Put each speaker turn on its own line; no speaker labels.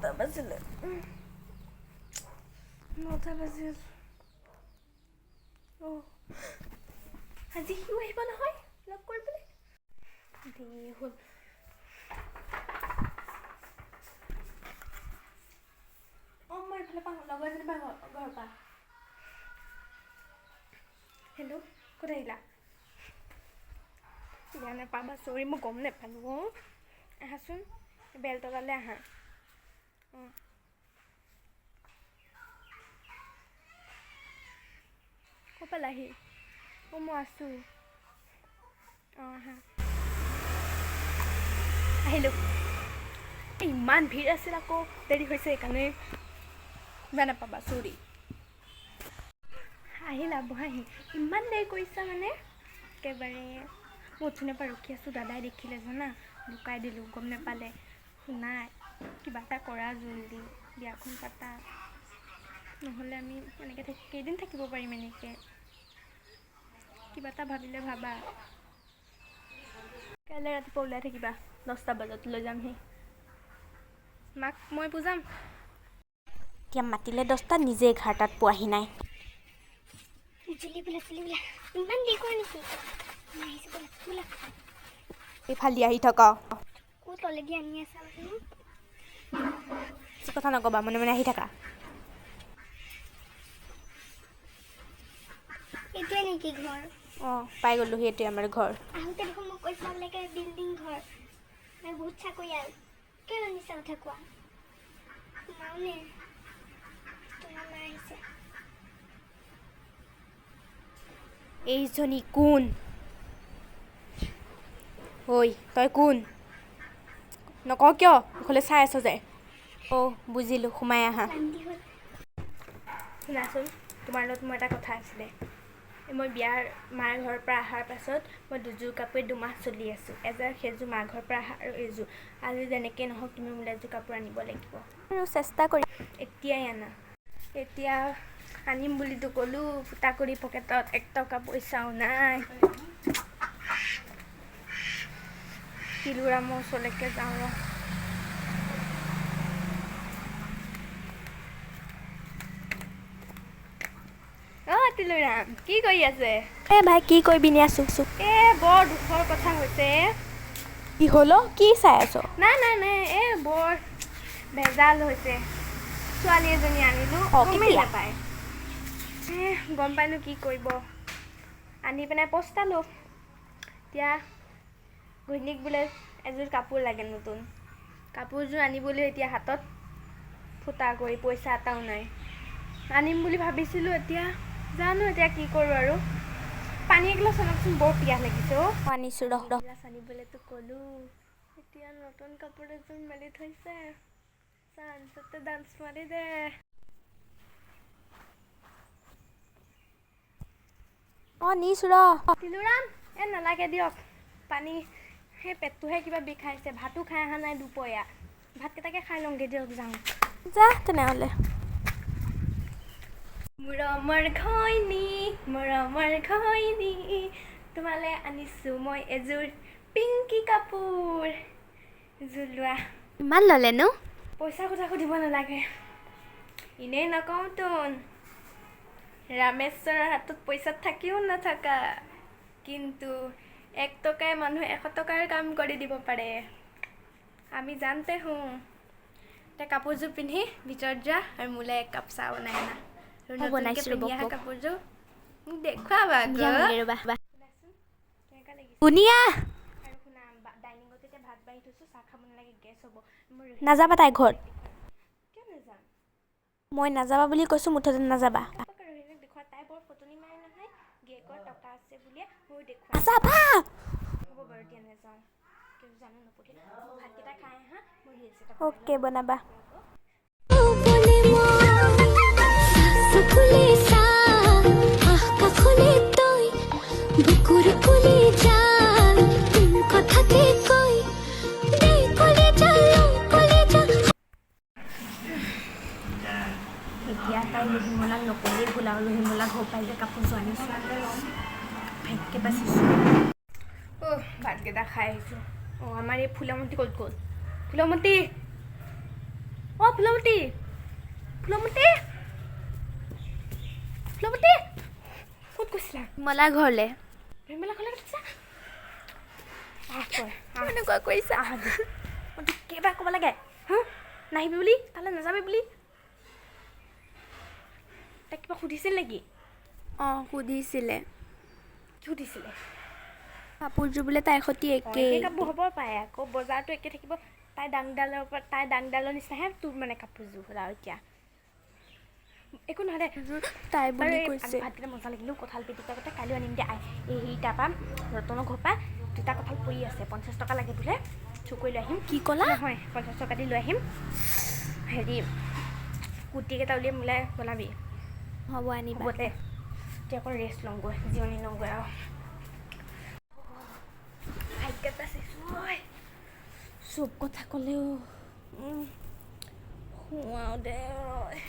9টা বাজিলে, 9টা বাজিল। অঁ, আজি সিও আহিব নহয় লগ কৰিবলৈ। দেৰি হ'ল। অঁ, মই এইফালে পৰা লগৰজনীৰ পৰা ঘৰৰ পৰা। হেল্ল', ক'ত আহিলা? বেয়া নাপাবা, চৰি, মই গম নাপালোঁ। অঁ, আহাচোন, বেলতলালৈ আহা। অঁ, ক'ত পালাহি? অঁ, মই আছোঁ। অঁ, আহা। আহিলোঁ। ইমান ভিৰ আছিল, আকৌ দেৰি হৈছে, সেইকাৰণে বেয়া নাপাবা, চৰি। আহিলা, বহাহি। ইমান দেৰি কৰিছা মানে একেবাৰে। মই অথনিৰ পৰা ৰখি আছোঁ, দাদাই দেখিলে জানা, লুকাই দিলোঁ, গম নাপালে। শুনা, কিবা এটা কৰা জল্দি, বিয়াখন পাতা। নহ'লে আমি এনেকৈ থাকি কেইদিন থাকিব পাৰিম এনেকৈ? কিবা এটা ভাবিলে ভাবা। কাইলৈ ৰাতিপুৱা ওলাই থাকিবা, 10টা বজাত লৈ যামহি। মাক মই বুজাম।
এতিয়া মাতিলে 10টাত, নিজে 11টাত পোৱাহি নাই।
জলদি বোলা, জলদি বোলা। ইমান দেৰি কৰে নেকি? মই আহিছোঁ, বোলা বোলা।
এইফালে আহি থকা।
ক'ত তলেদি আনি আছা বাৰু?
বেছি কথা নক'বা, মনে মনে আহি থাকা।
এইটোৱে নেকি ঘৰ?
অঁ, পাই গ'লোঁ, সেইটোৱে আমাৰ ঘৰ।
আহোঁতে দেখোন মোক কৈছিলা বোলে বিল্ডিং ঘৰ আৰু বহুত চাকৰিয়াল। কিয় ইমান মিছা কথা কোৱা? সোমাওনে, তোমাৰ মা আহিছে।
এইজনী কোন? ঐ, তই কোন? নকওঁ কিয়? মুখলৈ চাই আছ যে। অ' বুজিলোঁ, সোমাই আহা।
শান্তি হ'ল।
শুনাচোন, তোমাৰ লগত মোৰ এটা কথা আছিলে। এই মই বিয়াৰ মাৰ ঘৰৰ পৰা অহাৰ পাছত মই দুযোৰ কাপোৰে 2 মাহ চলি আছোঁ। এযোৰ সেইযোৰ মাৰ ঘৰৰ পৰা অহা আৰু এইযোৰ। আজি যেনেকৈ নহওক তুমি মোলৈ এযোৰ কাপোৰ আনিব লাগিব।
আৰু চেষ্টা কৰিম।
এতিয়াই আনা। এতিয়া আনিম বুলিতো ক'লোঁ, ফুটা কৰি পকেটত এক টকা পইচাও নাই। তিলুৰামৰ ওচৰলৈকে যাওঁ ৰ। অ' তিলুৰাম, কি কৰি আছে?
এ ভাই, কি কৰিবি নি, আছোঁ।
এ বৰ দুখৰ কথা হৈছে।
কি হ'ল অ'? কি চাই আছ?
নাই নাই নাই, এ বৰ ভেজাল হৈছে। ছোৱালী এজনী আনিলোঁ, গমেই
কেতিয়া?
নাপায়। এ গম পাইনো কি কৰিব, আনি পেলাই পস্তালোঁ। এতিয়া ঘৈণীক বোলে এযোৰ কাপোৰ লাগে, নতুন কাপোৰযোৰ আনিবলৈ এতিয়া হাতত ফুটা কৰি পইচা এটাও নাই। আনিম বুলি ভাবিছিলোঁ, এতিয়া জানো এতিয়া কি কৰোঁ। আৰু পানী এগিলাচ আনকচোন, বৰ পিয়াহ লাগিছে অ'।
আনিছোঁ, ৰহ ৰহ।
এগিলাচ আনিবলৈতো ক'লোঁ, এতিয়া নতুন কাপোৰ এযোৰ মেলি থৈছে, চান্সতে ডান্স মাৰি দে।
অঁ, নিছোঁ ৰহ।
তিলুৰাম, এ নালাগে দিয়ক পানী। সেই পেটটোহে কিবা বিষাইছে, ভাতো খাই অহা নাই দুপৰীয়া। ভাতকেইটাকে খাই লওঁগৈ দিয়ক, যাওঁ।
যা তেনেহ'লে।
মৰমৰ ঘৈণী, মৰমৰ ঘৈণী, তোমালৈ আনিছোঁ মই এযোৰ পিংকি কাপোৰ। এযোৰ লোৱা।
ইমান ল'লে নো?
পইচা কথা সুধিব নালাগে। এনেই নকওঁ তোন, ৰামেশ্বৰৰ হাতত পইচা থাকিও নাথাকা, কিন্তু 1 টকাই মানুহ 100 টকাৰ কাম কৰি দিব পাৰে, আমি জানতে হওঁ। এতিয়া কাপোৰযোৰ পিন্ধি ভিতৰত যোৱা আৰু মোলৈ এক কাপ চাহ বনাই আনা আৰু
মই
নতুনকৈ
বনাইছোঁ ৰ'ব,
পিন্ধি অহা
বক।
কাপোৰযোৰ মোক দেখুৱাবা আকৌ।
যাওঁগে ৰ'বা।
শুনাচোন, কেনেকুৱা লাগিছে?
ধুনীয়া।
আৰু শুনা, ডাইনিঙত এতিয়া ভাত বাঢ়ি থৈছোঁ, চাহ খাব নালাগে, গেছ হ'ব। মই
নাযাবা তাইৰ ঘৰত।
কিয় নাযাম?
মই নাযাবা বুলি কৈছোঁ, মুঠতে নাযাবা।
ৰোহিণীক দেখুওৱা, তাই বৰ ফটনি মাৰে নহয়। গিৰিয়েকৰ টকা আছে বুলিয়ে ময়ো দেখুৱাম।
নাযাবা।
হ'ব বাৰু, এতিয়া নাযাওঁ। কিয় জানো নপঠিয়াই। ভাতকেইটা খাই আহা, মই ৰিলচ এটা বনাই
অ'কে, বনাবা।
বলে মই চকুলে চা, আহ কাষলে তই বুকুৰ কলিজা, তোৰ কথাকে কৈ দে কলিজা, লৈ কলিজা।
এতিয়া তাই ৰহিমলাক নক'লেই ভুল আৰু ৰহিমলাক ঘৰ পাই যে কাপোৰযোৰ আনিছোঁ, ভাগ্যে বাচিছোঁ। অ', ভাতকেইটা খাই আহিছোঁ। অঁ, আমাৰ এই ফুলমতী ক'ত গ'ল? ফুলমতী! অ' ফুলমতী, ফুলমতী, ফুলমতী, ক'ত গৈছিলা?
বিমলা ঘৰলৈ।
বিমলা ঘৰলৈ গৈছা? আহ তই, আহ।
এনেকুৱা কৰিছা?
আহ দে। মই তোক কেইবাৰ ক'ব লাগে হা, নাহিবি বুলি, তালৈ নাযাবি বুলি? তাইক কিবা সুধিছিল নেকি?
অঁ, সুধিছিলে।
কি সুধিছিলে?
কাপোৰযোৰ বোলে তাইৰ সৈতে
অঁ,
একেই।
একে কাপোৰ হ'ব পাৰে আকৌ, বজাৰটো একে থাকিব। তাই দাংডালৰ পৰা, তাই দাংডালৰ নিচিনাহে তোৰ মানে কাপোৰযোৰ হ'ল আৰু। এতিয়া একো নহয় দে।
তাই
বাৰু।
বুলি
এই
কৈছে।
ভাতকেইটা মজা লাগিলেও, কঁঠাল পিটিকা কথা কাইলৈ আনিম দে। আই, এই হেৰি তাৰপৰা ৰতনৰ ঘৰৰ পৰা দুটা কঁঠাল পৰি আছে, 50 টকা লাগে বোলে, চুৰ কৰি লৈ আহিম।
কি ক'লা?
নহয়, 50 টকা দি লৈ আহিম। হেৰি গুটিকেইটা উলিয়াই মোলাই বনাবি।
হ'ব, আনিবা।
হ'ব দে, এতিয়া অকণ ৰেষ্ট লওঁগৈ, জিৰণি লওঁগৈ আৰু। ভাগ্যত বাচিছোঁ ঐ।
চব কথা ক'লেও। শুৱাও দে ঐ।